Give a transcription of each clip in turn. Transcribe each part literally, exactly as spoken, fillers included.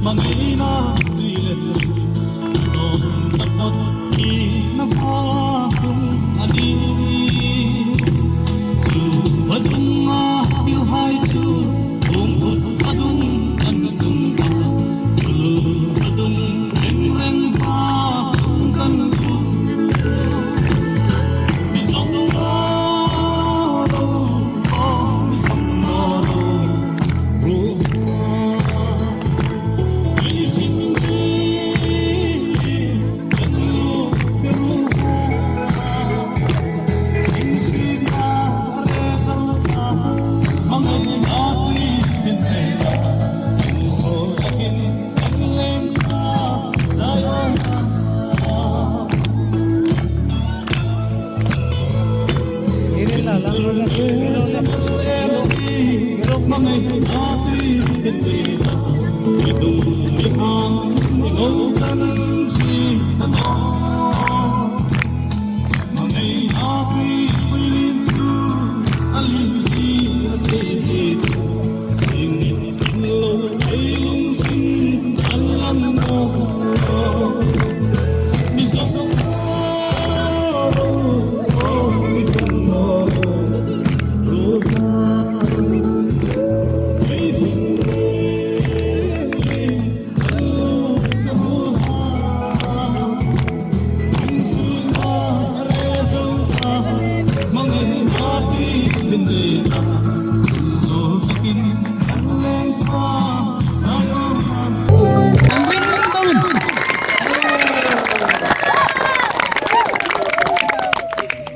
Hmangaina tui le, dawm taphot hi na fa tum a nih. Chu vadunga pilhai chu, um khut vadung kan tum ta. Chu vadung reng reng fa kan tum. Mi zong lo, mi zong lo.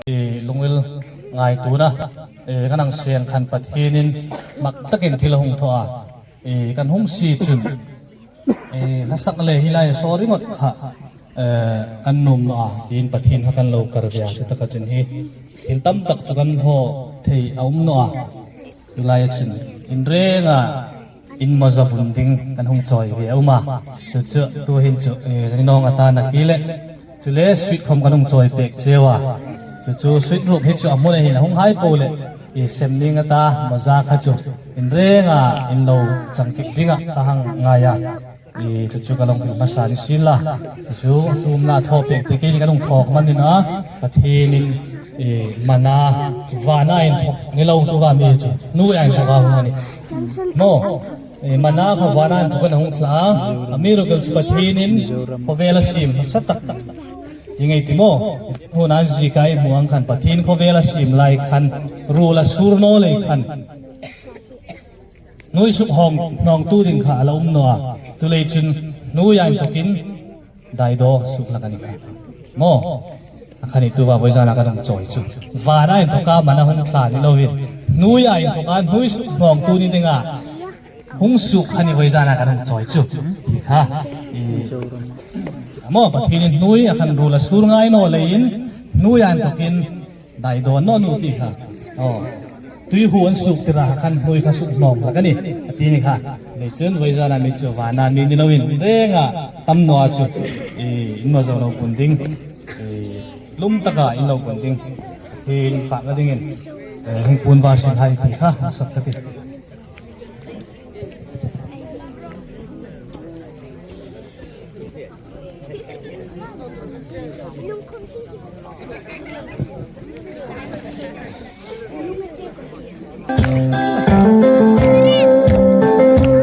E, lungril ngaituona, e, kan hang seng khan Pathienin mak takin thil a hung thaw a. E, kan hung sie chun, e, hla sak le hi lai saw ringawt kha, e, kan nuom naw a, tiin Pathien kha kan lo kar ve a, chutaka chun hi thil tam tak chu kan hmu thei a um naw a. Tulai chun in renga in maza bun ding kan hung chawi ve a um a. Chu chu tuhin chu, e, ni nawng a ta na ki le. Chule sweet khom kan hung chawi pek cheu a. Chu chu sweet ruok hi chu a hmun a hin a hung hai po le, i sem ning a ta, maza kha chu in renga in lo chang kip dinga ka hang ngai a. I chu chu ka lo hmasa ni sien la. Chu chu tumna thaw pek te keini kan hung thawk man ni naw a. Pathienin, i, mana vana inthawk ni lo tu va mi chu. Hnuoia inthawka hung a nih. Maw? E, mana kha vana inthawkin a hung thla a, amiruokchu Pathienin khawvel a siem nasa tak tak. Ti ngei ti maw? Hmun an zieka ei hmu ang khan Pathien khawvel a siem lai khan, ruol a sur naw lei khan, hnuoi suk hawng, hnawngtu ding kha a la um naw a. Tulei chun hnuoia inthawkin daidaw suk hlak a ni kha. Maw? A kha ni tu va vawizana kan hung chawi chu. Vana inthawka mana hung thla ni lovin, hnuoia inthawka hnuoi suk hnawngtu ni dinga hung suk kha ni vawizana kan hung chawi chu. Ti kha. I, maw, Pathienin hnuoi a khan ruol a sur ngai naw leiin, hnuoia inthawkin daidaw naw nu ti kha. Aw. Tui hu an suk tira khan hnuoi kha suk hnawng hlak a nih, a ti ni kha. Leiin chun vawizana mi chu vana mi ni loin renga tam naw a chu, i, in maw zo lo pun ding, i, lum taka in lo pun ding, hi in pakna dingin, e, hung pun va sin hai ti kha, sak ka ti.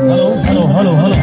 Hello, hello, hello, hello, hello.